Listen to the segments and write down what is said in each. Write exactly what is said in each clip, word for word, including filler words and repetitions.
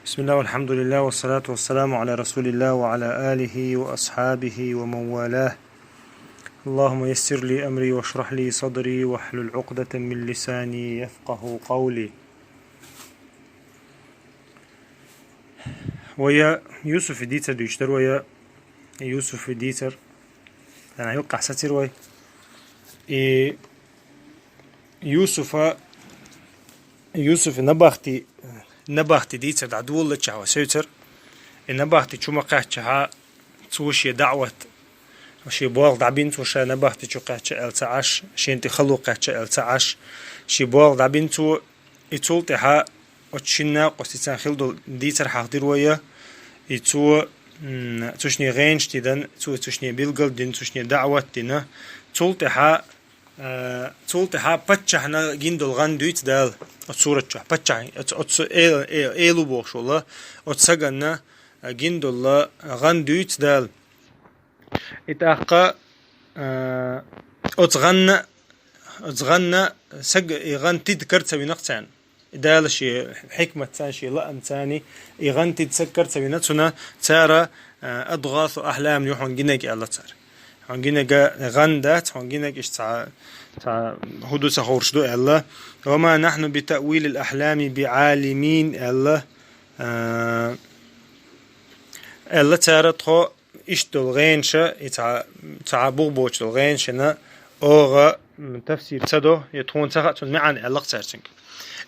بسم الله والحمد لله والصلاة والسلام على رسول الله وعلى آله وأصحابه ومن والاه. اللهم يسر لي أمري واشرح لي صدري واحلل عقدة من لساني يفقه قولي. Вай Юсуфа дийцар дуьйцуш дара вай, Юсуфа дийцар. Ана юккъахь сацира вай. И Юсуфа, Юсуфа набахти, набахти дийцар дӀадолалуччахь вай севцар. И набахти чу ма кхаьччахьа, цо шен даӀват, шен болх дӀабина цо ша набахти чу кхаьчча аьлла ца Ӏаш, шена тӀе хало кхаьчча аьлла ца Ӏаш, шен болх дӀабина цо, и цул тӀаьхьа оцу шина накъосташца хилла долу дийцар хьахдира вай, и цо, м, цу шине гӀенаш тидина, цо цу шине билгал дина, цу шине даӀват дина. Цул тӀаьхьа, а, цул тӀаьхьа паччахьна гина долу гӀан дуьйцу Дала оцу сурат чохь. Паччахь, оцу, оцу э-, э-, элу бохуш волу, оцу саганна, а, гина долу гӀан дуьйцу Дала. И тӀаккха, а, оцу гӀанна, оцу гӀанна саг и гӀан тида кара ца винарх царна. И Дала шен хьикматца, шен лаамца и гӀан тида саг кара ца вина, цунна цара, а, адгӀасу ахьлам ю хьуна гинарг аьлла цара. Хьуна гинарг гӀан дац, хьуна гинарг иштта цхьа, цхьа хӀун ду ца хууш ду аьлла. Ва ма нахьну би таъвилил ахьлами би Ӏалимин аьлла, а, аьлла цара тхо иштта долу гӀенаша, и цхьа, цхьа бух боцуш долу гӀенашна оха, м, тафсир ца до, я тхуна ца хаьа цунна маьӀна аьлла-кх цара цуьнга.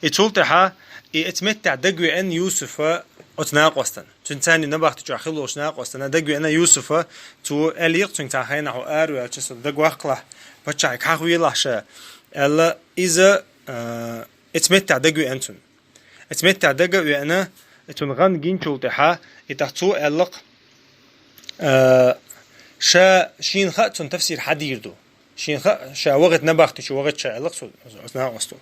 И цул тӀаьхьа, и оцу меттехь дагавеана Юсуфа оцу накъостана. Цуьнан царна набахти чохь хилла волчу накъостана дагавеана Юсуфа, цо аьлла-кх цуьнга цхьана хенахь хьо араваьлча, со дагаваккхалахь, паччахье хьахавелахь ша, аьлла, иза, а, оцу меттехь дагавеана цунна. Оцу меттехь дага а веана, цунна гӀан гинчул тӀаьхьа, и тӀаккха цо аьлла-кх, а, ша, шена хаьа цунна тафсир хьан дийр ду. Шена хаьа, ша вахийта набахти чу вахийта ша аьлла-кх цо, оцу накъосто.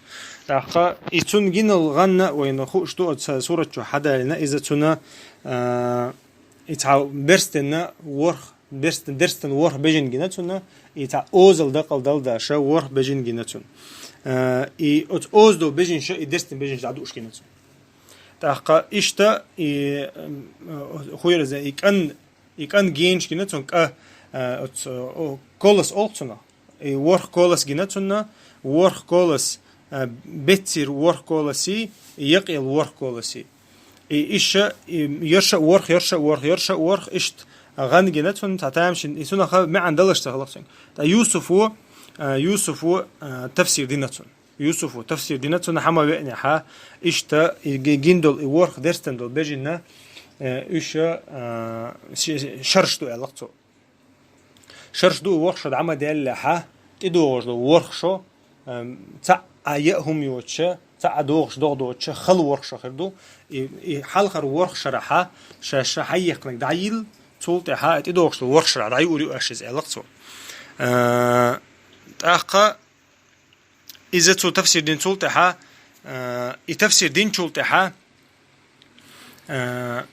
ТӀаккха и цунна гина гӀан а вайна хууш ду, оцу сурат чу хьадалийна, иза цунна, а, и цхьа берстенна ворхӀ берст-, дерстан ворхӀ бежана гина цунна, и цхьа озал дакъал далдаша ворхӀ бежана гина цунна. Э, и оцу оза долу бежанаша и дерстан бежанаш дӀадууш гина цунна. ТӀаккха иштта и, м, э, хуьйраза и кӀан, и кӀан генаш гина цунна, кӀа, э, оцу, о, колос олу цунах. И ворхӀ колос гина цунна, ворхӀ колос, а, беццийра ворхӀ колосий, и якъел ворхӀ колосий. И иша, и ярша а ворхӀ, ярша а ворхӀ, ярша а ворхӀ, иштта гӀан гина цунна, цхьа тамашийна, и цунах маьӀна далаш ца хилла-кх цуьнга. Ткъа Юсуфо, а, Юсуфо, а, тафсир дина цунна. Юсуфо тафсир дина цунна хьан ма веанехьа, иштта и ги-, гина долу, и ворхӀ дерстан долу бежана, э, уьш, а, ши-, шарш ду аьлла-кх цо. Шарш ду, ворхӀ шо дӀа ма даьллехьа, тӀедогӀуш долу ворхӀ шо, эм, цхьаъ а яа хӀума йоцуша, цхьаъ а догӀуш догӀу доцуша, хала ворхӀ шо хир ду. И, и хьалхара ворхӀ шарахьа, ша, ша хьайекхнарг дӀайилла, цул тӀаьхьа и тӀедогӀуш долу ворхӀ шарахь дӀайур ю аша иза аьлла-кх цо. Э, тӀаккха иза цо тафсир дина цул тӀаьхьа, э, и тафсир динчул тӀаьхьа, э,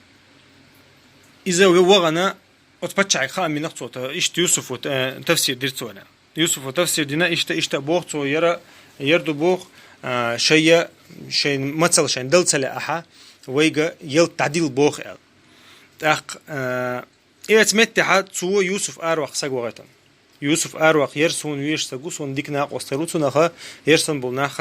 иза ве-, вахана оцу паччахье хаам бина-кх цо, та-, иштта Юсуфо, э, тафсир дира цо аьлла. Юсуфо тафсир дина, иштта, иштта боху цо, яра, яр ду боху, э, шайя, шайн мацалла шайн дала ца лаьахьа, вайга ялта дӀадилла боху аьлла. ТӀаккха, э, И оцу меттехьа цо Юсуф араваккха саг вахийтина. Юсуф араваккха, яр суна везаш саг ву, суна дика накъостар ву, цунах яр санна болу нах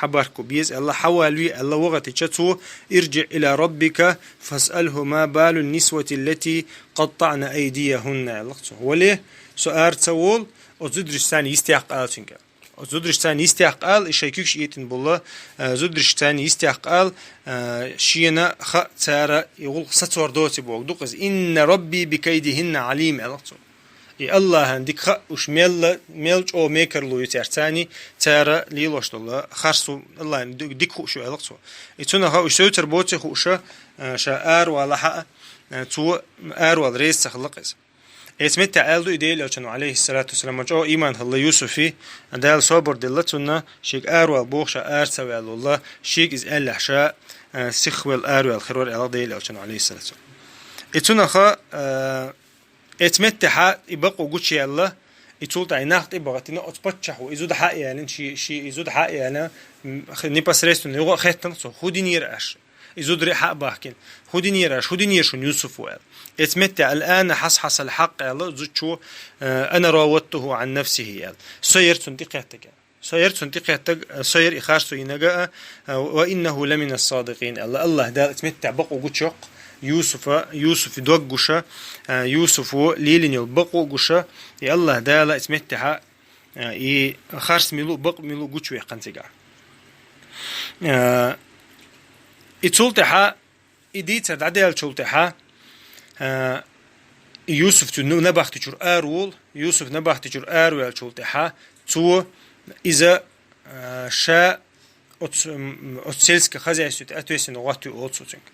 хьабаркабо беза аьлла, хьавалаве аьлла вахийтича цо: «Ирджиъ иля раббика фасъалху ма балу нисвати ллати къаттаъна айдияхунна», аьлла цо. Вале, со ара ца волу, оцу зударшца йистехь ала цуьнга. Оцу зударшца йистехь ала, и шайн куьгаш этӀина болу, э, зударшца йистехь ала, э, шена хаьа цара и гӀуллакх сацор доций боху. Дукха иза: «Инна рабби бикайдихинна Ӏалим», аьлла цо. И Аллахьан дика хаьа уьш мелла, мел чӀогӀа мекарло ю цаьрца, цара лелош долу харцо Аллахьан ди-, дика хууш ю аьлла цо. И цунах уьш севцар боций хууша, э, ша аравала хаьа, э, цо аравала реза ца хилла-кх иза. Эцу меттехь аьлла ду и Делан Элчано, алейхиссалату вассалам, чӀогӀа ийман хилла Юсуфе, Дала собар делла цунна, шега аравала боху ша ара ца ваьлла, шега иза аьллехь ша, э, сихвелла араваьлла хир вара аьлла Делан Элчано, алейхиссалату вассалам. И цунаха, э, эцу меттехьа и бакъо гучуяьлла, и цул тӀаьхьа нах тӀе бахийтина, оцу паччахьо и зуда хьа а ялина, ши, ши и зуда хьа а ялина, м, х-, непосредственно юха а хеттина цо, хӀун динера аша? И зударий хьа а бахкина. «ХӀу динера, хӀу динера шун Юсуф ву?» аьлла. Эцу метте «Аль-ана хьасхьасал хьакъ», аьлла, зудчо, э, «ана равадтуху ан нафсихи», аьлла. Со яра цунна тӀекхеттаг. Со яра цунна тӀекхеттаг, со яра и харцо йинага, а, «ва иннаху ламина ссадикъин», аьлла. АллахӀ Дала эцу метте бакъо гучу йоккху Юсуфа, Юсуфа дог гуш, а, Юсуфа лелийна йолу бакъо гуш, и АллахӀ Дала эцу меттехьа, а, и харц мила, бакъ мила гучуваьккхина цигахь. А, и цул тӀаьхьа И дийцар дӀадаьллачул тӀаьхьа, а, Юсуф цу ну-, набахти чуьра араволу, Юсуф набахти чуьра араваьллачул тӀаьхьа, цо иза, а, ша оцу, м, оцу сельское хозяйство тӀе ответственный гӀоттаю олу цо цуьнга.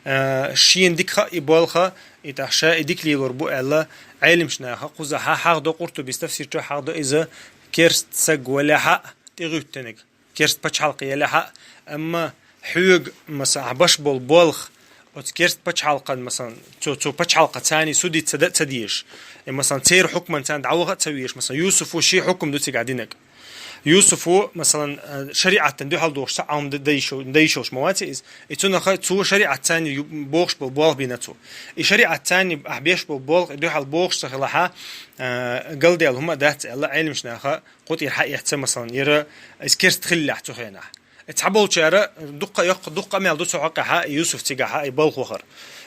А, шена дика хаьа и болх, и тӀаккха ша и дика лелор бу аьлла, Ӏеламчу наха кхузахь хьахдо, Къуртубис тафсир чохь хьахдо иза керста саг валахь а тӀегӀуьттинарг. Керста пачхьалкх елахь а, амма хьоьга, масала, ахь беш болу болх, оцу керста пачхьалкхан, масала, цу, цу пачхьалкхаца царний судить ца дан а ца дезаш, и, масала, церан хьукманца царна дӀаваха а ца везаш, масала, Юсуфа шен хьукам ду цигахь динарг. Юсуфа, масала, а, шариӀатана дуьхьал дохуш цхьа а хӀума дан йиш йолуш ма вац иза. И цунах цо шариӀатца царний ю-, бохуш болу болх бина цо. И шариӀатца царний ахь беш болу болх и дуьхьал бохуш ца хилахь а, галдаьлла хӀума а дац аьлла, Ӏеламчу наха кху тӀера хьаэцна, масала, яра иза керста хиллехь цу хенахь. Цхьаболчара дуккха а йоккха, дуккха а мел ду цу хьокъехь, Юсуф цигахь и балха вахар.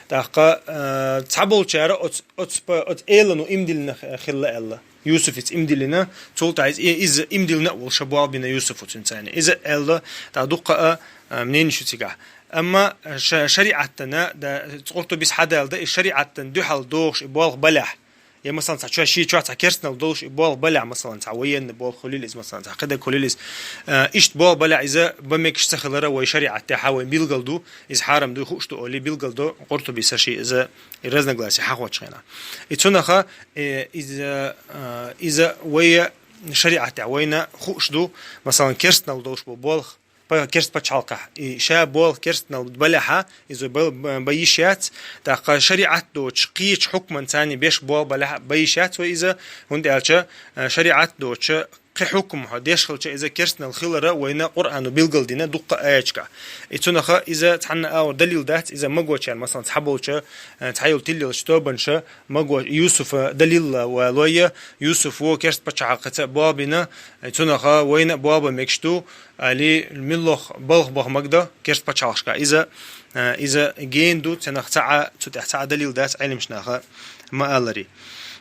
ТӀаккха, а, цхьаболчара оцу, оцу па-, оцу элано иман диллина хилла аьлла. Юсуфица иман диллина, цул тӀаьхьа иза, иза иман диллина а волуш болх бина Юсуфа цуьнца царний. Иза аьлла, тӀаккха дуккха а, а, мненеш ю цигахь. Амма ша-, шариӀатана, да, Къуртубис хьадалда, и шариӀатана дуьхьал дохуш и болх балахь, я, масала, цхьа чо-, шен чохь цхьа керстанал долуш и болх балахь, масала, цхьа военный болх хуьлийла иза, масала, цхьа кхидерг хуьлийла иза. Э, иштта болх балахь иза бан мегаш ца хилара вай шариӀат тӀехь вай билгал ду, иза хьарам ду, хууш ду олий билгал ду, Къуртубис шен иза и разногласие хьахочу хенахь. И цунах, э, иза, э, иза вай шариӀат тӀехь вайна хууш ду, масала, керстанал долуш бу болх, па-, керста пачхьалкхехь. И ша болх керстанал балахь а, иза ба-, ба-, бан йиш яц, тӀаккха шариӀат доцуш, кхечу хьукманца царний беш болх балахь а бан йиш яц вай иза, хӀунда аьлча, а, шариӀат доцуш, кхин хьукам хьо деш хилча иза керстанал хилара вайна Къуръано билгал дина дуккха а аяташкахь. И цунах иза цхьанна агӀор далил дац, иза магочарна, масала, цхьаболчу, а, цхьайолу тилелчу тобанаш, Маго Юсуфа далилла валой, Юсуфа керста пачхьалкхаца болх бина, цунах вайна а болх бан мегаш ду, али миллох балха баха магадо керста пачхьалкхашка. Иза, а, иза гена ду, цунах цхьа а, цу тӀехь цхьа а далил дац Ӏеламчу наха ма аларе.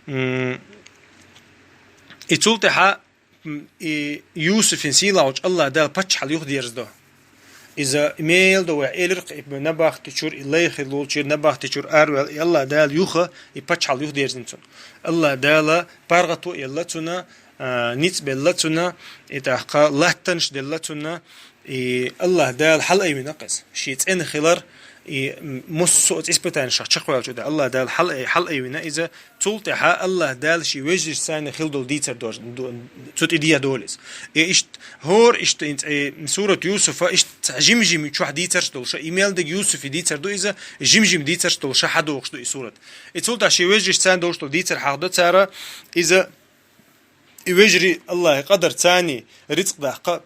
М, и цул тӀаьхьа М, и Юсуфин сийлахьчу АллахӀ Дала паччахьалла юхадерзадо. Иза мел до вай элира-кх, и набахти чуьра, и лай хир лулчуьра, набахти чуьра араваьлла, и АллахӀ Дала юха, и паччахьалла юхадерзина цунна. АллахӀ Дала паргӀато елла цунна, а, ницкъ белла цунна, и тӀаккха латтанаш делла цунна, и АллахӀ Дала хьалаайвина-кх иза. Шен цӀена хилар, и, м, массо а испытанешах чекхваьллачу да АллахӀ Дала хьала-, хьалаайвина иза, цул тӀаьхьа АллахӀ Дала шен вежаршца царна хила долу дийцар дож-, ду-, цу тӀе дехьа долу иза. И иштта, хӀора иштта, и, и сурат Юсуфа иштта цхьа жим-жим чохь дийцарш долуш, и мел дерг Юсуфе дийцар ду иза, жим-жим дийцарш долуш хьадогӀуш ду и сурат. И цул тӀаьхьа шен вежаршца царна долуш долу дийцар хьахдо цара, иза И вежарий АллахӀан къадар царний рицкъ даккха,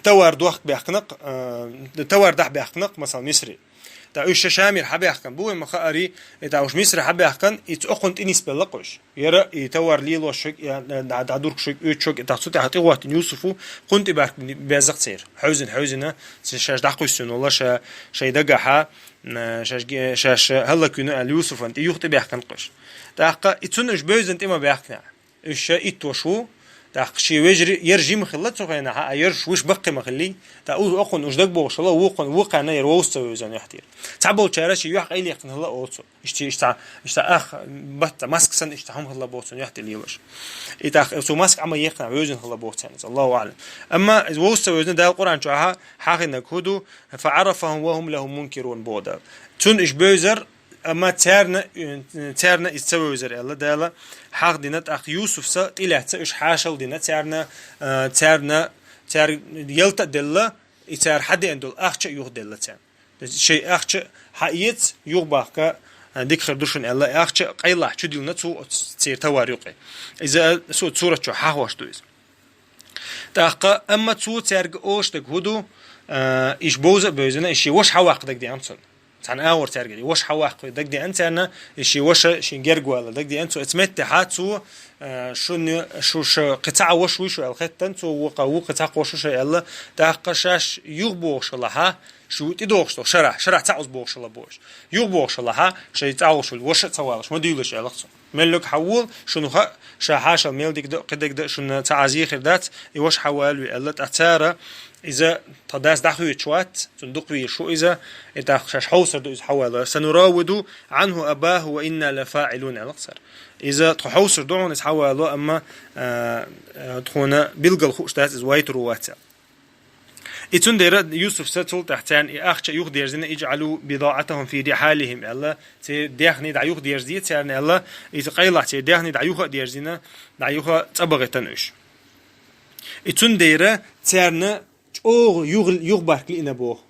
товар дохка баьхкина-кх, а, товар дахьа баьхкина-кх, масала, Мисаре. ТӀаккха уьш ша Шамера хьабаьхкина бу, вай ма хаарий, и тӀаккха уьш Мисаре хьабаьхкина, и цу окхунна тӀе нисбелла-кх уьш. Яра и товар лелош шуьга, я, дӀа-, дӀадург шуьга, оьцу шуьга, и тӀаккха цу тӀехь тӀегӀоттина Юсуфа кхунна тӀе баьхкина беза-кх церан. Хьевзина, хьевзина, ца шаьш дӀакхуьссина волу ша, шайн дагахьа, м, шаьш ге-, шаьш хӀаллаквина аьлла Юсуфан тӀе юха тӀебаьхкина-кх уьш. ТӀаккха и цунна уьш бевзина тӀе ма баьхкина. Уьш ша итт ваша ву, тӀаккха шен вежарий яра жима хилла цу хенахь, а яраш вуьш баккхий ма хиллий, тӀаккха у-, окхунна уьш дагабогӀуш хилла, вукхунна, вукхарна яра вовшах ца вевзина юьхь тӀера. Цхьаболчара шен юьхь къайлаяккхина хилла оцу. Иштта, иштта, иштта ах батта маска санна, иштта хӀума хилла боху цунна юьхь тӀе лелош. И тӀаккха цу маска Ӏама яьккхина, вевзина хилла боху царна иза, Аллаху аӀлам. Амма иза вовшах ца вевзина, Дала Къуръан чохь хьахийнарг хӀун ду, «фаӀарафахум ва хум лаху мункирун» боху Дала. Цунна уьш бевзар, Амма царна, э, царна иза ца вевзар аьлла Дала, хьахдина, тӀаккха Юсуфца тӀелаьцна уьш хьашалла дина, царна, э, царна, цаьрга ялта а делла, и цара хьадеана долу ахча а юхаделла царна. Шайн ахча хьаэца, юхабахка, э, дика хир ду шуна аьлла, и ахча къайлахь чудиллина цо оцу церан товар юкъе. Иза, э, цу-, сурат чохь хьахош ду иза. ТӀаккха, амма цо цаьрга олуш дерг хӀун ду, А, иш бовза а бевзина, иш ши ваша хьаваккха дагадеана цунна. Цхьана агӀор цаьрга и ваша хьаваккха дагадеана царна, иш ши ваша шин герга вала дагадеана цо. Эца меттехьа цо, а, шуна, шу ша кхи цхьа ваша вуй шу аьлла хеттан, цо вукха, вукха цхьа кхо шу ша аьлла, тӀаккха шаш юхабохуш хилахьа, шу тӀедохуш долу шарахь, шарахь цхьа уза бохуш хила бохуш. Юхабохуш хилахьа, шай цӀа гӀуш вуьлу, ваша а ца валаш, ма дуьйлаш аьлла цо. Меллаг хьавола, шуна хаьа, ша хьашал мел дика да, кхин дика да, шуна ца Ӏазийхир дац, и ваша хьавалаве аьлла, тӀаккха цара, иза тха дас дӀахоьцуш вац, цунна дукха вийр шу иза, и тӀаккха шаьш хьовсар ду иза хьавалавар. «Санураввиду Ӏанху абаху ва инна лафаӀилун», аьлла цара. Иза тхо хьовсар ду хьуна иза хьавало, амма, а, а, тхуна билггал хууш дац иза вайтур ву вац аьлла. И цундела Юсуфса цул тӀаьхьа царна и ахча юхадерзина, «ижӀалу бидаӀатахум фи рихьалихим», аьлла, церан дехний дӀа юхадерзае царна аьлла, иза къайлахь церан дехний дӀа юха а дерзина, дӀа юха цӀа бахийтина уьш. И цундела царна чӀогӀа юха, юхабарк лиъна боху.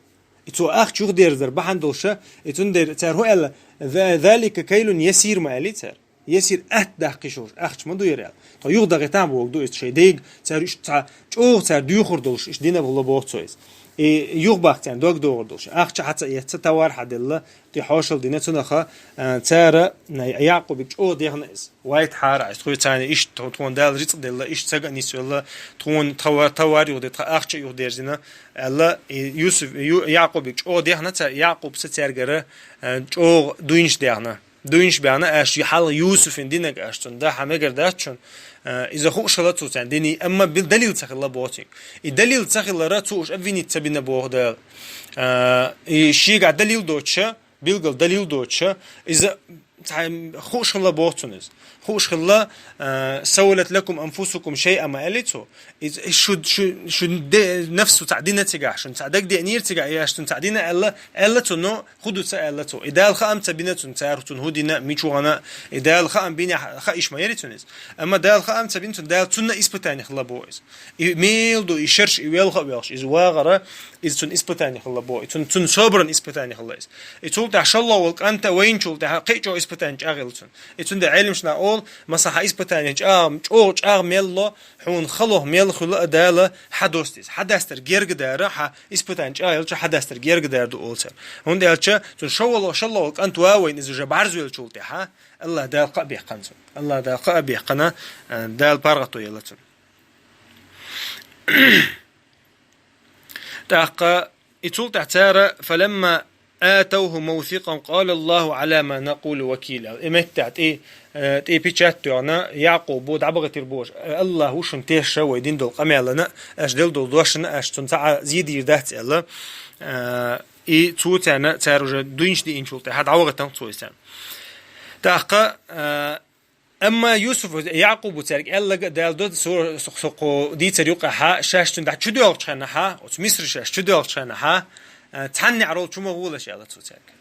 И цо ахча юхадерзар бахьана долуша, и цундела цара хӀун аьлла, «За-, залика кайлун ясир» ма аьллий цара. Ясир атта даккхий шуьш, ахча ма ду яра аьлла. Тхо юхадахийтахьа бохург ду иза шайн дега, цара иштта цхьа чӀогӀа цара доьхур долуш, иштта дина а хӀула боху цо иза. И юхабаккха царна дог догӀур долуш. Ахча хьа ца эцна, товар хьаделла, тӀе хьошалла дина, цунаха, а, цара, а, Якъубига чӀогӀа дехна иза. Вайтахьара иза, тхоьца цхьаьна иштта, тхо-, тхуна Дала рицкъ делла, иштта сага а нисвелла, тхуна тхо-, товар юхаде, тха ахча а юхадерзина, аьлла, и Юсуф, Ю-, Якъубига чӀогӀа дехна цара, Якъубса цаьргара, а, чӀогӀа дуйнаш дехна. Дуйнаш баьхна, аша хьалха Юсуфан динарг аша цунна дахьа мегар дац шуна, а, иза хууш хилла цо царна диний, амма бил-, далил ца хилла боху цуьнга. И далил ца хилара цо уьш обвинить ца бина боху Дала. А, и шегахь далил доцуша, билггал далил доцуша, иза цхьа хууш хилла боху цунна иза. Хууш хилла, а, «Саввалат лакум анфусукум шайъа» ма аьллий цо. Иза шу, шу, шу де-, нафсу цхьа дина цигахь, шуна цхьа дагадеънера цигахь, и аша цунна цхьа дина аьлла, аьлла цо, но хӀу ду ца аьлла цо. И Дала хаам ца бина цунна, цара цунна хӀу дина, мича вахана, и Дала хаам бина, ха-, хаиш ма яри цунна иза. Амма Дала хаам ца бина цунна, Дала цунна испытание хилла боху иза. И мел ду, и шерш, и велха а велхаш, иза вагӀара, иза цунна испытание хилла боху, и цунна, цунна собаран испытание хилла иза. И цул тӀаьхьа шоллагӀа волу кӀанта вайначул тӀаьхьа кхин а чӀогӀа испытание чӀагӀъелла цунна. И цундела Ӏеламнаха олу, масала, хьан испытание чӀагӀ-, чӀогӀа чӀагӀ мел ло, хьуна хало мел хуьлу а Дала, хьан доста иза. Хьан дастар герга дара, хьан испытание чӀагӀъелча, хьан дастар герга дара ду олу цара. ХӀунда аьлча, цунна шоллагӀа, шоллагӀа волу кӀант ван вайна иза уже бӀарзвеллачул тӀаьхьа, Аллах Дала кхаъ бехкана цунна. Аллах Дала кхаъ бехкана, а, Дала паргӀато елла цунна. ТӀаккха и цул тӀаьхьа цара: «Фаламма атавху мавсикъан, къала Аллаху Ӏала ма накъулу вакила». И меттехь тӀе, э, тӀе печать тоьхна, Якъубо дӀабахийтира бохуш: «Аллах ву шуна тешша вай дина долу къамелана, аша делла долу дошана, аша цунна цхьа а зе дийр дац», аьлла. Э, и цо царна, цара уже дуйнаш диъначул тӀаьхьа дӀавахийтина цо и царна. ТӀаккха, э, Амма Юсуф, Якъубу цаьрга аьлларг а Дала до, со, со, со кху дийцар юкъахьа, шаьш цуьнан дӀа чу доьлхучу хенахьа, оцу Мисра шаьш чу доьлхучу хенахьа, а, цхьанна неӀарал чу ма гӀолаш аьлла цо цаьрга.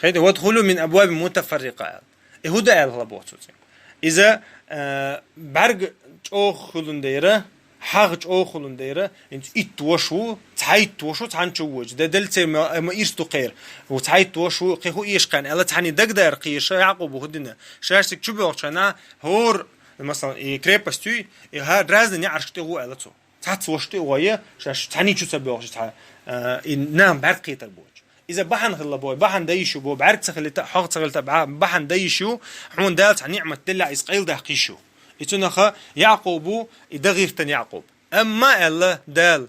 Хайда, «Вадхулу мин абвабин мутафаррикъа», аьлла. И хӀу дан аьлла хила боху цо цаьрга. Иза, а, бӀаьрг чӀогӀа хуьлун дайра, хьагӀ чӀогӀа хуьлун дайра, хӀинца итт ваша ву, цхьа итт ваша ву, цхьана чу вочу. Де делла церан ма, ма ирс ду кхера. Ву цхьа итт ваша ву, кхин хӀу эшкхайна аьлла, цхьаьний дагадара кхийрша, Якъубу хӀу дина. Шаьш цига чу боьлхучу хенахь, хӀора, масалан, и крепость юй, и хӀара разный неӀарш тӀе гӀу аьлла цо. Цхьацца ваша тӀе а гӀой, шаьш цхьаьний чу ца боьлхуш, цхьа, а, и нахана бӀаьрг кхетар боцу. Иза бахьана хилла бой, бахьана дан йиш ю бо, бӀаьрг ца хилита, хьогӀ ца хилита, бахьана дан йиш ю, хьуна Дала цхьа ниӀмат деллехь, иза къайладаккха йиш ю. И цунаха Якъубу, и дан гӀиртина Якъуб. Амма аьлла Дала,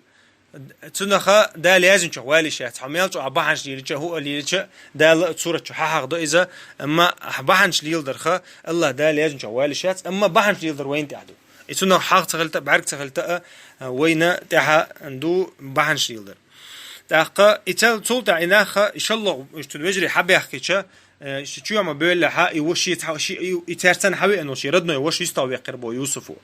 цунаха Дала яздинчух валиш яц. Хьо мел чӀогӀа бахьанаш лелича, хӀуъа лелича, Дала цура чу хьахьагӀдо иза, амма бахьанаш леладарха, Аллах Дала яздинчух валиш яц, амма бахьанаш леладар вайна тӀехь ду. И цунах хьагӀ ца хилита, бӀаьрг ца хилита а, вайна тӀехьа ду бахьанаш леладар. ТӀаккха и цал-, цул тӀаьхьа и наха, и шалло, уьш цуьнан вежарий хьабаьхкича, э, ши чоьма бевллехьа, и ву ши цхьа, ши, и, и цаьрца санна хьавеана ву ши родной ваша йистагӀвеккхира бо Юсуфу.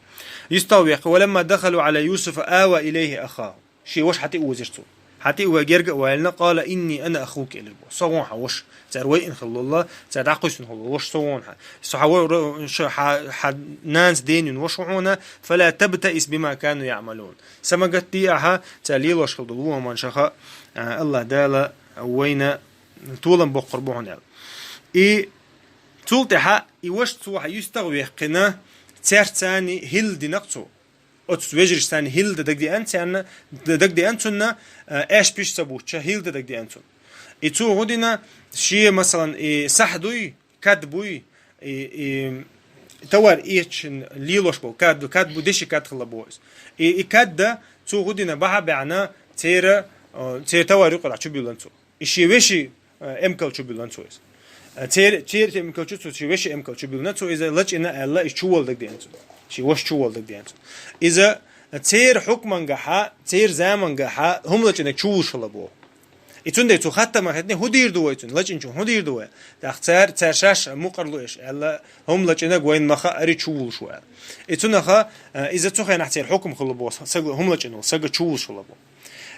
ЙистагӀвеккхи, «Валамма дахалу Ӏала Юсуфа ава илайхи ахаху». Ши ваша хьатӀеозира цо. ХьатӀе а вай герга а ваьллина, «Къала инни ана ахуки», элира бо. Со вон хьан ваша. Цара вай ин хилла, цара дӀакхуьйсина хилла, ваша со вон хьан. Со хьан ва-, ро-, ш-, хьан, хьан нанас денвина ваша ву хьуна, «Фала табтаис бима кану яъмалун». Са ма гатде ахьа, цара лелош хилла долу вон маншаха, а, Аллах Дала вайна толам боккхур бу хьуна аьлла. И цул тӀаьхьа и ваша цо хьан йистагӀвеккхина, цаьрца царна хӀилла динакх цо. Оцу вежаршца хӀилла дан дагадеана царна, д-, дагадеана цунна, а, аьшпаш ца буттуш, хӀилла дан дагадеана цунна. И цо хӀун дина, шен, масалан, и сахь дуй, кад буй, и, и товар эцна лелош болу кад, кад бу, деши кад хилла боху иза. И, и кад а цо хӀун дина, бахьа а баьхна, церан, а, церан товар юкъара чу буьллина цо. И шен вешин, а, эмкал чу буьллина цо иза. А, цер-, церан эмкал чу, цо шен вешин эмкал чу буьллина цо иза, лачкъийна аьлла, иза чуволла дагадеана цунна. Шен ваша чуволла дагадеана цунна. Иза церан хьукмангахьа, церан замангахьа хӀума лачкъийнарг чуволуш хилла боху. И цундела цо хаттар ма хеттиний, хӀун дийр ду вай цунна, лачкъийначунна хӀун дийр ду вай? ТӀаккха цара, цара шаьш мукъарло еш аьлла, хӀума лачкъийнарг вайна ма хаара, чуволуш ву аьлла. И цунах, а, иза цу хенахь церан хьукма хилла боху, сага хӀума лачкъийна волу, сага чуволуш хилла боху.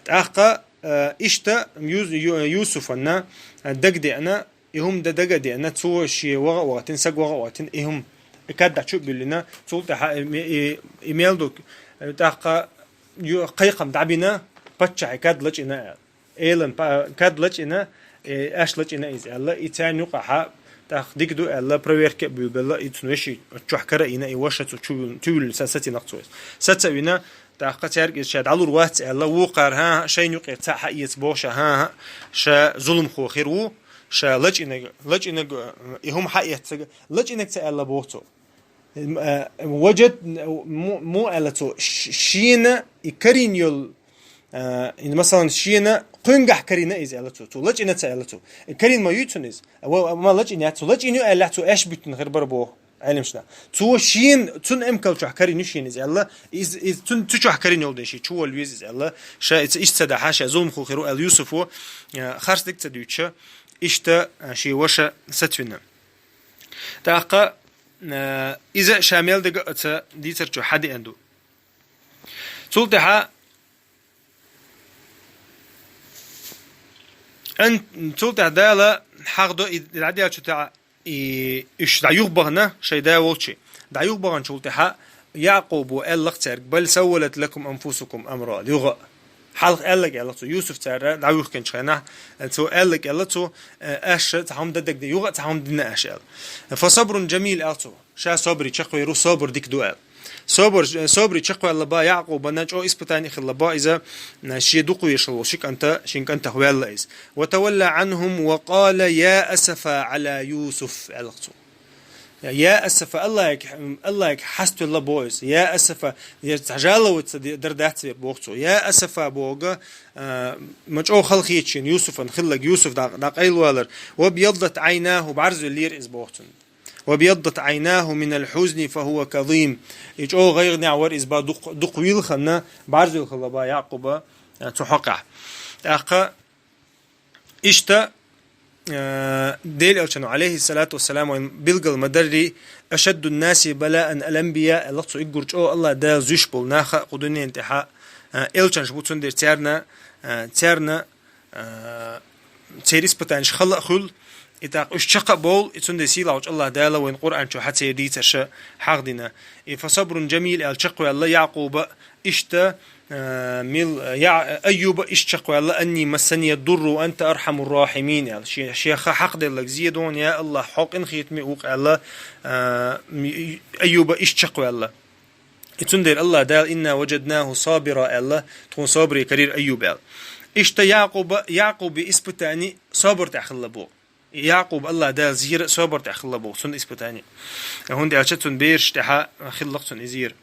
ТӀаккха, а, иштта Юс-, Ю-, Юсуфана, а, дагадеана, и хӀума дан дагадеана, цо шен ваха а вахийтина, саг ваха а вахийтина, и хӀума, и кад дӀа чу а буьллина, цул тӀаьхьа и ме-, и, и мел ду, э, тӀаккха ю-, кхайкхам дӀабина, паччахье кад лачкъийна аьлла. Элан па-, кад лачкъийна, э, аьшпаш лачкъийна иза аьлла, и царна юкъахьа тӀаккха дика ду аьлла, проверка а буьйлабелла, и цуьнан вешин чохь кара а йина, и ваша цу чу вуьллина, чу вуьллина са-, сацийна цо иза. Сацавина, тӀаккха цаьрга иза ша дӀалур вац аьлла, вукхара, хӀан-хӀа, шайна юкъера цхьаъ хьаэца боху ша, хӀан-хӀа, ша зуламхо хир ву, ша лачкъийнарг, лачкъийнарг, э, и хӀума хьаэцнарг, лачкъийнарг ца аьлла боху цо. Э, ваджад, му, му аьлла цо, ш-, шена и карийна йолу, э, и, масалан, шена кхуьнгахь карийна иза аьлла цо, цо лачкъийна ца аьлла цо. Карийна ма ю цунна иза. Ва, ма лачкъийна яц цо, лачкъийна ю аьллехь, цо аьшпаш буьттина хир бара боху Ӏеламнаха. Цо шена, цуьнан эмкал чохь карийна ю шена иза аьлла, иза, иза цуьнан цу чохь карийна йолу дела, шен чуволла веза иза аьлла, ша иза иштта ца дахьа, ша зуламхо хир ву аьлла, Юсуфа, э, харц дерг ца дуьйцуш, иштта, э, шен ваша сацавина. ТӀаккха, э, иза ша мел дерг а оцу дийцар чохь хьадеана ду. Цул тӀаьхьа, ан-, цул тӀаьхьа Дала хьахдо и дӀадаьллачул тӀаьхьа, и уьш дӀа юхабахана шайн да волчу. ДӀа юхабаханчул тӀаьхьа Якъубо аьлла-кх цаьрга: «Бал саввалат лакум анфусукум амра», юха а. Хьалха аьлларг аьлла-кх цо, Юсуф цара дӀавуьхкинчу хенахь, цо аьлларг аьлла цо, э, аша цхьа хӀума дан дагадеана, юха а цхьа хӀума дина аша аьлла. «Фа сабрун жамил», аьлла цо. Ша собаре чекхвер ву, собар дика ду аьлла. Собар, собаре чекхваьлла боху Якъубана, чӀогӀа испытани хилла боху иза, шен дукхавезаш волу ши кӀанта, шен кӀантах ваьлла иза. «Ва тавалла Ӏанхум ва къала: я асафа Ӏала Юсуф», аьлла-кх цо. Я асафа, Аллахьига, Аллахьига хьаставелла боху иза. Я асафа, я цхьа жаловаться де-, дар дац вер боху цо. Я асафа боху, а, ма чӀогӀа хала хеташ шена Юсуфан хилларг, Юсуф дӀа-, дӀакъайлавалар. «Ва бьяддат Ӏайнаху», бӀарзвеллера иза боху цунна. «Ва бьяддат Ӏайнаху минал хьузни фа хӀува казим». И чӀогӀа гӀайгӀанехь вара иза боху, дукха, дукха вилхина, бӀарзвелла хилла боху Якъуба, а, цу хьокъехь. ТӀаккха иштта, а, Делан Элчано, Ӏалайхиссалату вассалам, вайна билгал ма-дарра: «Ашаддун наси балаан ал-анбия», аьлла-кх цо, уггар чӀогӀа Аллахь Дала зуьйш болу нах кху дуьнен тӀехь, а, элчанаш бу, цундела царна, а, царна а, церан испытанеш хала а хуьлу, и тӀаккха уьш чекх а бовлу, и цундела сийлахьчу Аллахь Дала вайна Къуръан чохь церан дийцарш хьахдина. И «фа сабрун жамил» аьлла чекхваьлла Якъуба, иштта, а, мил-, Я-, Айюба иштта чекхваьлла: «Анни массани ад-дурру ва анта архьамур рахьимин», аьлла. Шен, шен ха хьакхаделларг зен ду хьуна, я Аллахь, хьо къинхетаме ву-кх аьлла, а, Айюба иштта чекхваьлла. И цундела Аллахь Дала: «Инна ваджаднаху сабира», аьлла, тхуна собаре карийра Айюб аьлла. Иштта Якъуба, Якъубан испытани собар тӀехь хилла боху. Якъуб Аллахь Дала зийра собар тӀехь хилла боху, цуьнан испытани. ХӀунда аьлча цуьнан бераш тӀехь хилла-кх цуьнан и зийра.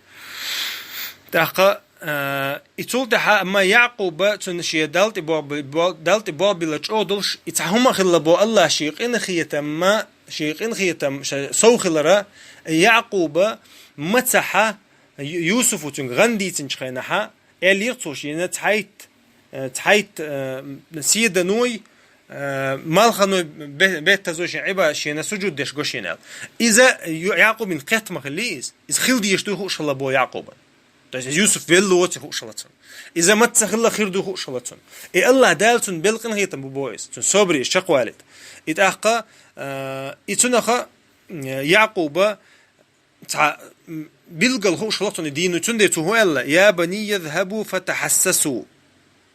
ТӀаккха, а, и цул тӀаьхьа амма Якъуба цуьнан шен Далла тӀе бо-, бо-, Далла тӀе болх билла чӀогӀа долуш, и цхьа хӀума а хилла боху, Аллахь шен къинхетамма, шен къинхетам ша сов хилара, Якъуба мацахьа Ю-, Юсуфа цуьнга гӀан дийцинчу хенахьа, элира цо шена цхьайтта, э, цхьайтта, э, седаной, э, малханой бе-, беттазой шен Ӏибадат, шена сужуд деш го шена аьлла. Иза Ю-, Якъубан кхетта ма хиллий иза. Иза хила дезаш дуй хууш хилла боху Якъубан. То есть иза Юсуф велла воций хууш хилла цунна. Иза маца хилла хир дуй хууш хилла цунна. И Аллахь Дала цунна белла къинхетам бу боху иза. Цунна собаре иза чекхвалийта. И тӀаккха, э, и цунаха, э, Якъуба цхьа, м, билггал хууш хилла цунна и дийна, цундела цо хӀун аьлла: «Я банийя, изхьабу фатахьассасу».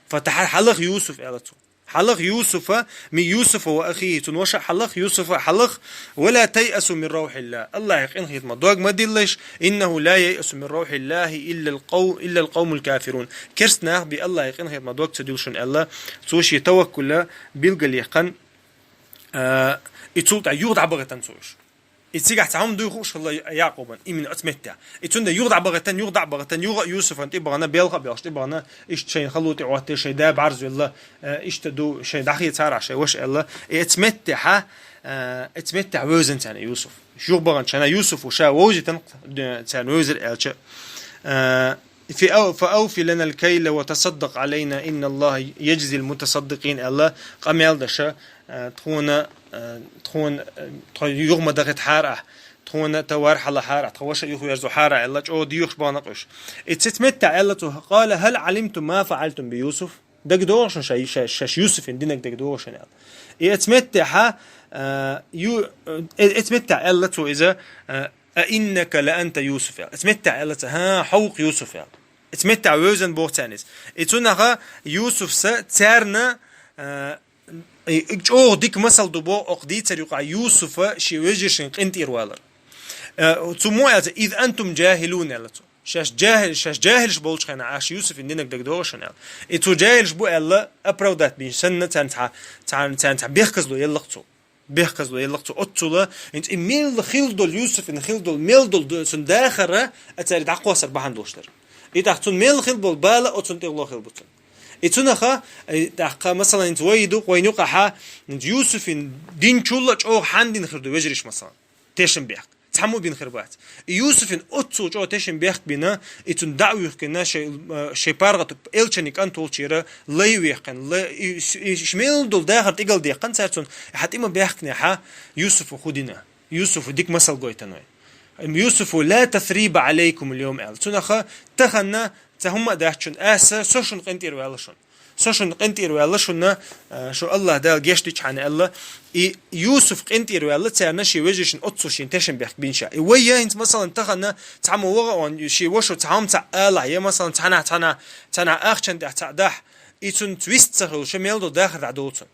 Фатахьа-, хьалаха Юсуф аьлла цо. Хьалха Юсуфа, من يوسف وأخيه, цун ваша хьалха, Юсуфа хьалха, ولا تيأسوا من روح الله. Аллахьа къинхетама дог ма диллалаш, إنه لا ييأس من روح الله إلا القو-، إلا القوم الكافرون. Керста нах бе Аллахьа къинхетама дог ца дилла шун аьлла, цо ший таваккула билгалъяьккхина, а, и цул тӀехьа юха дӀабахийтина цо уж. И цигахь цхьа хӀума дуй хууш хилла Якъубан, именно оцу меттехь. И цундела юха дӀабахийтина, юха дӀабахийтина, юха Юсуфан тӀе бахана, белха а белхаш тӀе бахана, иштта шайна хало тӀе Ӏоттий, шайн да бӀарзвелла, э, иштта ду, шайн дӀахецарахь шайн ваша аьлла. И оцу меттехьа, э, оцу меттехь вевзина царна Юсуф. Юха баханчу хенахь Юсуфа ша вовзийтина, э, царна вевзира аьлча, э, فأو-، فأوف لنا الكيل وتصدق علينا إن الله يجزي المتصدقين аьлла, къамел деш, э, тхуна, э, тхуна, э, тхо юха ма дахийтахьара ахь, тхуна товар хьалахьара ахь, тхан ваша юхаверзахьара ахь аьлла, чӀогӀа доьхуш бахана уж. И цу меттехь аьлла цо: قال هل علمتم ما فعلتم بيوسف؟ ДагадогӀу шуна шай-, шай-, шаьш Юсуфан динарг дагадогӀу шуна аьлла. И оцу меттехьа, э, ю-, э, оцу меттехь аьлла цо иза, э, أئنك لأنت يوسف аьлла. Оцу меттехь аьлла цо: хӀан, хьо ву-кх Юсуф аьлла. Оцу меттехь вевзина боху царна иза. И цунах Юсуфс царна, э, и, и чӀогӀа дика масал ду боху окху дийцар юкъахь Юсуфа шен вежаршна къинтӀера валар. Э, цо муха аьлла цо: إذ أنتم جاهلون аьлла цо. Шаьш жахӀил-, шаьш жахӀилаш болчу хенахь ахь Юсуфан динарг дагадогӀу шуна аьлла. И цо жахӀилаш бу аьлла, оправдать бина санна, царна цхьа, царна, царна цхьа бехказло елла-кх цо. Бехказло елла-кх цо оццула, хӀинца и мел хилла долу, Юсуфан хилла долу, мел долу ду-, цуьнан дахар а цаьрга дӀакхоссар бахьана долуш дара. И тӀаккха цуьнан мел хилла болу бала оцунна тӀехула хилла бу цуьнан. И цунах, и тӀаккха, масалан, хӀинца вай ду-кх, вайна юкъахьа, хӀинца Юсуфан динчул а чӀогӀа хьанна дина хир ду вежарш, масалан. Тешнабехк. Цхьаммо бина хир бац. И Юсуфан оццул чӀогӀа тешнабехк бина, и цунна дӀа а вуьхкина, шайн, э, шайн паргӀат элчанан кӀант волчуьра лай а ваьккхина, лай, и, и, и, и мел долу дахар тӀе галдаьккхина цара цунна, хьан тӀе ма баьхкинехьа, Юсуфа хӀун дина? Юсуфа дика масал гойтина вай. Юсуфа: لا تثريب عليكم اليوم аьлла. Цунах: тахана цхьа хӀума а дац шуна, аса, со шуна къинтӀера ваьлла шуна. Со шуна къинтӀера ваьлла шуна, а, шу Аллах Дала гечдичхьана аьлла. И Юсуф къинтӀера ваьлла царна шен вежаршна оццул шен тешнабехк бина ша. И вай я хӀинца, масалан, тахана цхьаммо ваха а ван, шен вашас цхьа хӀума цхьаъ алахь, я, масалан, цхьанхьа, цхьанхьа, цхьанхьа ахчанан тӀехь цхьаъ дахь, и цунца вист ца хуьлуш, мел долу дахар дӀадолу цунна.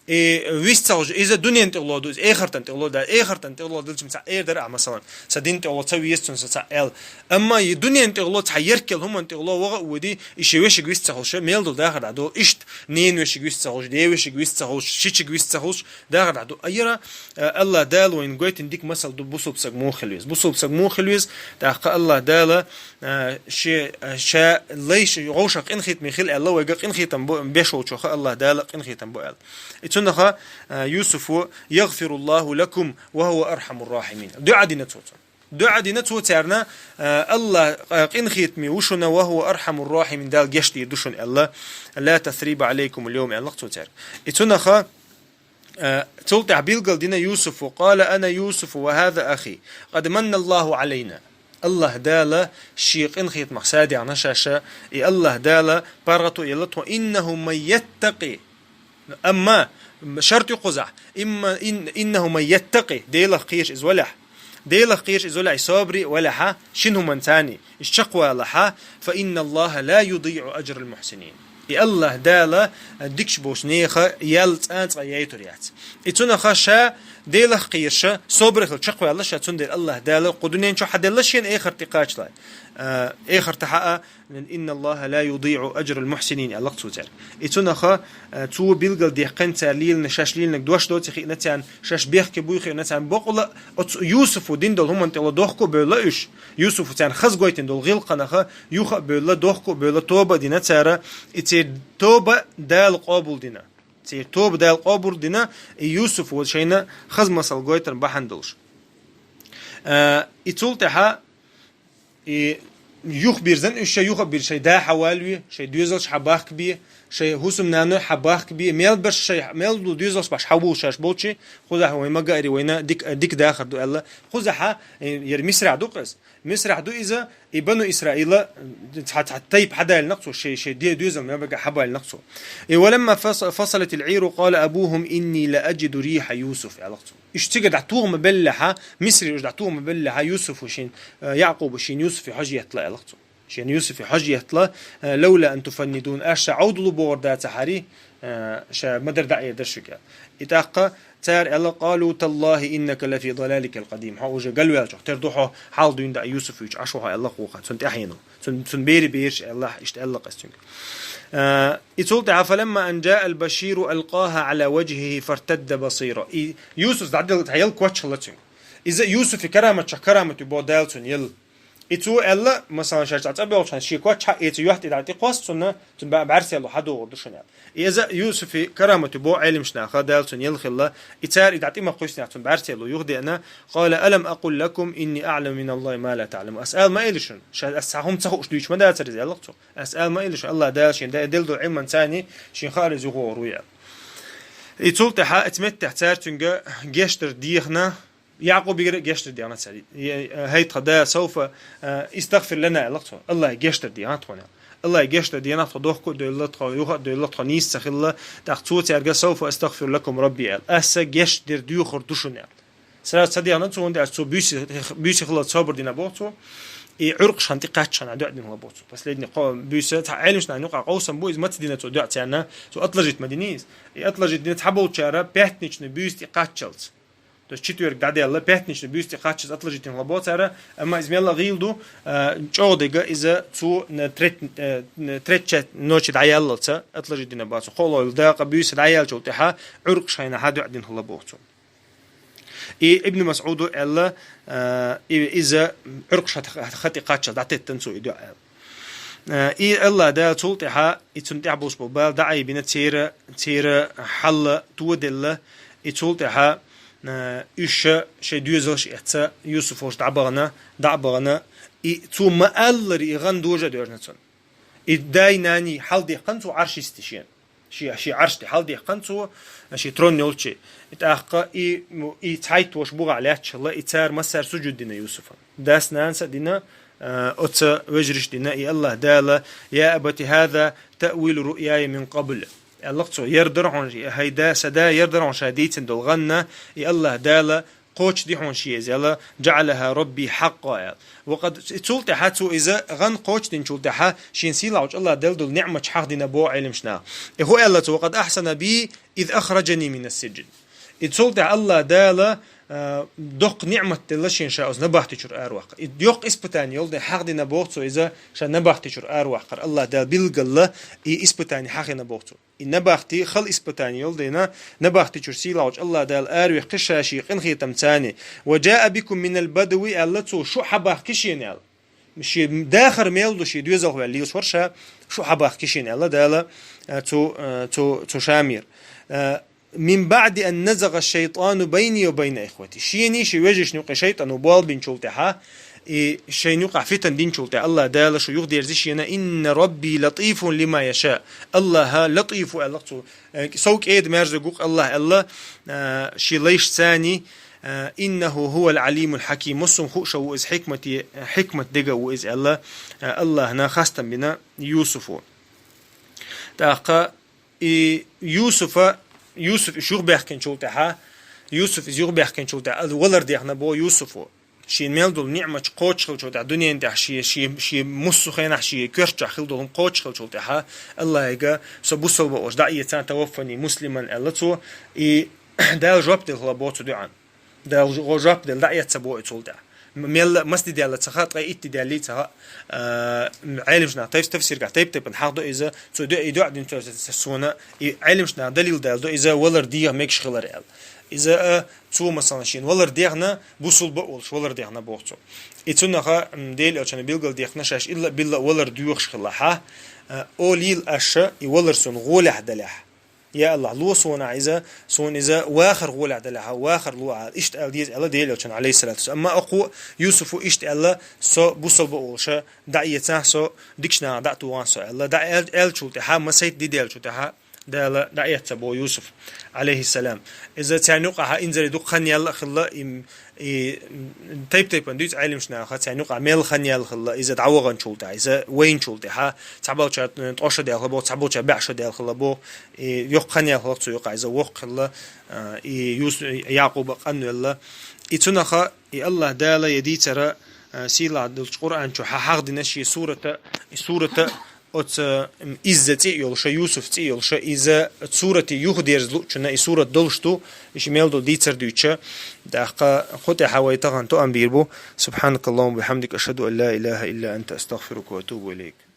И вист ца хуьлуш, иза дуьненан тӀехула ду, иза эхартан тӀехула ду, эхартан тӀехула дилча цхьаъ эр дара ахь, масалан, сан динан тӀехула ца веза цунна, сан цхьаъ аьлла. Амма и дуьненан тӀехула цхьа ерриг хӀуманна тӀехула ваха а воьдий, и шен вешига вист ца хуьлуш, мел долу дахар дӀадолу. Иштта ненан вешига вист ца хуьлуш, ден вешига вист ца хуьлуш, шичига вист ца хуьлуш, дахар дӀадолу. Ара, а, Аллах Дала вайна гойтина дика масал ду, бусалба саг муха хила веза. Бусалба саг муха хила веза, тӀаккха Аллах Дала, а, шен, а, ша лайш, вовшах къинхетаме хила аьлла, вайга къинхетам бо-, беш волчух Аллах Дала къинхетам бо аьлла. И цунах, а, Юсуфа: يغفر الله لكم وهو أرحم الراحمين. ДуӀа дина цо цунна. ДуӀа дина цо царна, а, Аллах, а, къинхетаме ву шуна, وهو أرحم الراحمين, Дала гечдийр ду шуна аьлла, لا تثريب عليكم اليوم аьлла-кх цо цаьрга. И цунах, а, цул тӀаьхьа билгал дина Юсуфа: قال أنا يوسف وهذا أخي قد من الله علينا. Аллах Дала шен къинхетамах садаьхна шаьш, и Аллах Дала паргӀато елла тхо, إنه من يتق. Амма шарт ю кхузахь: إما إن، إنه من يتق, Делах кхераш иза валахь. Делах кхераш иза валахь, и собаре а валахьа, шина хӀуманца а, иза чекхвалахьа, فإن الله لا يضيع أجر المحسنين. И Аллах Дала дикачу болчу нехан ял цкъа а яйтур яц. И цунах ша Делах кхераш, собаре хила чекхваьлла ша, цундела Аллах Дала кху дуьнен чохь а делла шена, эхарта тӀе кхачале. А, эхартахь а, إن الله لا يضيع أجر المحسنين аьлла-кх цо цаьрга. И цунах, а, цо билгал дехкина цара лелийна, шаьш лелийнарг дош доций хиъна царна, шаьш бехке буй хиъна царна, бакъволу оцу Юсуфа дина долу хӀуманна тӀехула дохко а бевлла уьш, Юсуфа царна хаза гойтина долу гӀиллакханах юха а бевлла, дохко а бевлла, тоба а дина цара, и церан тоба Дала къобал дина. Церан тоба Дала къобал дина, и Юсуфа шайна хаза масал гойтар бахьана долуш. А, и цул тӀаьхьа И юхабирзина уьш, шайн юха а бирзина, шайн да хьавалаве, шайн доьзалш хьабахкабе, шайн хӀусамнаной хьабахкабе, мел берш шайн, мел ду доьзалш баш хьавуллуш шаьш болчий, кхузахь вайн ма-гарри вайна дика, дика дахар ду аьлла. Кхузахьа, э, яра Мисрахь ду-кх иза. Мисрахь ду иза, и Бану Исраила, цхьа, цхьа тайпа хьадалинарг цо, шайн, шайн де-, доьзал мел бага хьабалинарг цо. И ولما فص-، فصلت العير قال أبوهم إني لأجد ريح يوسف аьлла цо. Уьш цига дӀатоха ма беллехьа, Мисри уьш дӀатоха ма беллехьа, Юсуфа шен, э, Якъуба шен Юсуфе хьожа еттала аьлла цо. Шен Юсуфе хьожа еттала, э, «لولا أن تفندون», аш ша Ӏовдало бохур дацахьара, э, ша ма дарра дӀаэрдар шуьга. И тӀаккха цара аьлла: «قالوا تالله إنك لفي ضلالك القديم». Хьо уже галваьллачух тера ду хьо, хьалха дуьйна дӀа Юсуф вуьйчу Ӏаш ву хьо аьлла кхуха. Цунна тӀаьхьено. Цун, цун бери бераш аьлла, иштта аьлла-кх ас цуьнга. Э, и цул тӀаьхьа: «فلما أن جاء البشير ألقاها على وجهه فارتد بصيرا». И Юсуф дӀаделла цхьа ял коч хилла цуьнга. Иза Юсуфе караматех карамат ю боху Дала цунна елла. И цо аьлла, масалан, шаьш цӀа боьлхучхьана шен коч хьаэца юьхь тӀе дӀа тӀекхосса цунна, цунна бӀаьрса ял хьадогӀур ду шуна аьлла. И иза Юсуфе карамат ю боху Ӏеламнаха Дала цунна елла хилла, и цара и дӀа тӀе ма кхоьссинехь цунна бӀаьрса ял юхадеана: «قال ألم أقل لكم إني أعلم من الله ما لا تعلمون». Ас ала ма элира шуна, ша ас цхьа хӀума ца хууш дуьйцуш ма дацара иза аьлла-кх цо. Ас ала ма элира шуна, АллахӀ Дала шена делла долу Ӏилманца шена хаьара иза юха вогӀур ву аьлла. И цул тӀаьхьа оцу меттехь цара цуьнга гечдар дехна, Якъубигара гечдар дехна цара. Е, э, хӀай тхан да, سوف, э, استغفر لنا аьлла-кх цо. АллахӀе гечдар дехна тхуна. АллахӀе гечдар дехна, тхо дохко а девлла, тхо юха а девлла, тхо нийса ца хилла, тӀаккха цо цаьрга سوف أستغفر لكم ربي аьлла. Аса гечдер доьхур ду шуна аьлла. Сразу ца дехна цо, хӀунда аьлча цо буьйса, буьйса хилла собар дина боху цо. И Ӏуьркъаш хан тӀекхаччахьана дуьа дина хилла боху цо. Последний кхо-, буьйса, цхьа Ӏеламнаха юкъахь къовсам бу, иза ма ца дина цо дуьа царна, цо отложить ма дина иза. И отложить дина цхьаболчара пятничный буьйса тӀекхаччалц. То есть четверг дӀадаьлла, пятничный буьйса тӀекхаччалц отложить дина хилла боху цара, амма иза мелла а гӀийла ду, а, чӀогӀа дерг иза цо на треть, э, на треть часть ночи дӀаяллалца отложить дина боху цо. КхоалгӀа дакъа буьйса дӀаяьллачул тӀаьхьа Ӏуьркъаш ханехь дуьа дина хилла боху цо. И Ибн МасӀуда аьлла, а, и, иза Ӏуьркъаш ха-, ха-, ха тӀекхаччалц дӀатеттина цо и дуьа аьлла. А, и АллахӀ Дала цул тӀаьхьа, и цунна тӀехь болуш болу бала дӀа а айбина, церан, церан хьал тоделла, и цул тӀаьхьа, а, уьш шайн доьзалш а эцна, Юсуф волчу дӀа а бахана, дӀа а бахана, и цо ма-аллара и гӀан дожа а доьжна цунна. И дай-наний хьалдехкина цо Ӏарш йисте шена. Шен, шен Ӏарш тӀе хьалдехкина цо, шен трон йолчу. И тӀаккха и, и цхьайтта ваша бухахь лаьтташ хилла, и цара массара сужуд дина Юсуфан. Дас-нанас а дина, а, оцу вежарша дина, и АллахӀ Дала: «يا أبت هذا تأويل رؤياي من قبل». Аьлла-кх цо, яра дара хьуна, хӀай да, сан да, яра дара хьуна ша дийцина долу гӀан, и АллахӀ Дала кхочушди хьуна шен иза аьлла, «جعلها ربي حقا» аьлла. Ва къад, цул тӀаьхьа цо иза гӀан кхочушдинчул тӀаьхьа шен сийлахьчу АллахӀ делла долу ниӀматаш хьахдина боху Ӏеламнаха. И хӀун аьлла цо: «وقد أحسن بي إذ أخرجني من السجن». И цул тӀаьхьа АллахӀ Дала, а, доккха ниӀмат делла шен ша оцу набахти чуьра араваккха. И йоккха испытание йолу дела хьахдина боху цо иза ша набахти чуьра араваккхар. АллахӀ Дала билггала и испытание хьахийна боху цо. И набахти хала испытание йолу дела, набахти чуьра сийлахьчу АллахӀ Дала араваккхи ша шен къинхетамца. «وجاء بكم من البدو» аьлла цо, шу хьабахки шена аьлла. Шен дахар мел ду, шен доьзалх ваьлла лелаш вара ша, шу хьабахки шена аьлла Дала, а, цу, а, цу, цу Шамера. А, «من بعد أن نزغ الشيطان بيني وبين إخوتي». Шений шен вежаршна юкъе шайтӀано болх бинчул тӀаьхьа, и шайна юкъахь фитан динчул тӀаьхьа АллахӀ Дала шу юхадерзи шена: «إن ربي لطيف لما يشاء». АллахӀ Латиф ву аьлла-кх цо. Э, сов кӀеда-маьрзо гу-кх АллахӀ аьлла, э, шен лайшца, э, «إنه هو العليم الحكيم». Массо а хууш ву иза, хьикмате, хьикмат дега ву иза аьлла, э, АллахӀна хастам бина Юсуфо. ТӀаккха и Юсуфа, Юсуф иза юхабаьхкинчул тӀаьхьа, Юсуф иза юхабаьхкинчул тӀаьхьа, валар дехна боху Юсуфо. Шен мел долу ниӀматаш кхочушхилчул тӀаьхьа, дуьнен тӀехь шен, шен, шен муссу хенахь шен коьртачохь хила долу хӀума кхочушхилчул тӀаьхьа, АллахӀига со бусалба а волуш дӀаэца, «توفني مسلما» аьлла цо, и Дала жоп делла хилла боху цу дуьӀан. Дала жоп делла дӀаэцна боху и цул тӀаьхьа. Мелла а маса де даьлла ца хаьа, ткъе итт де даьллий ца хаьа, а, Ӏеламнаха тайп-, тафсиргахь тайп-тайпана хьахдо иза, цо дуьа, и дуьа динчу суна, и Ӏеламнаха далил далдо иза валар деха мегаш хилар аьлла. Иза, а, цо, масалан, шена валар дехна, бусалба а волуш валар дехна боху цо. И цунах, м, Делан Элчано билгалдехна, шаьш илла а билла а валар доьхуш хилла хьа, а, олийла аша, и валар суна гӀолехь далехь. Я АллахӀ, ло суна иза, суна иза вахар гӀолехь далехь, вахар ло Ӏа, иштта аьлла деза аьлла Делан Элчано, Ӏалайхиссалату вассалам. Амма оцу Юсуфа иштта аьлла, со бусалба а волуш, дӀаэцахь со, дикачу нахах дӀа а тухахь со аьлла, дӀа аьл-, аьллачул тӀаьхьа, масийтта де даьллачул тӀаьхьа, Дала дӀаэцна боху Юсуф, Ӏалайхиссалам. Иза царна юкъахь инзаре дукха хан яьлла а хилла, и, и тайп-тайпана дуьйцу Ӏеламнаха, царна юкъахь мел хан яьлла хилла, иза дӀаваханчул тӀаьхьа, иза вайначул тӀаьхьа, цхьаболчара ткъа шо даьлла хилла боху, цхьаболчара бӀе шо даьлла хилла боху, и йоккха хан яьлла хилла цу юкъахь, иза воккха хилла, а, и Юс-, Якъуба къанвелла. И цунаха, и АллахӀ Дала я дийцара, Сийлахь долчу Къуръан чу хьан хьахдина шен сурата, и сурата оцу, м, изза цӀе йолуша, Юсуф цӀе йолуша, иза сурати юха дерза луучунна и сурат долуш ду, и ши мел долу дийцар дуьйча, тӀаккха кху тӀехьа вай тахана тоам бийр бу. سبحانك اللهم وبحمدك، أشهد أن لا إله إلا أنت، أستغفرك وأتوب إليك.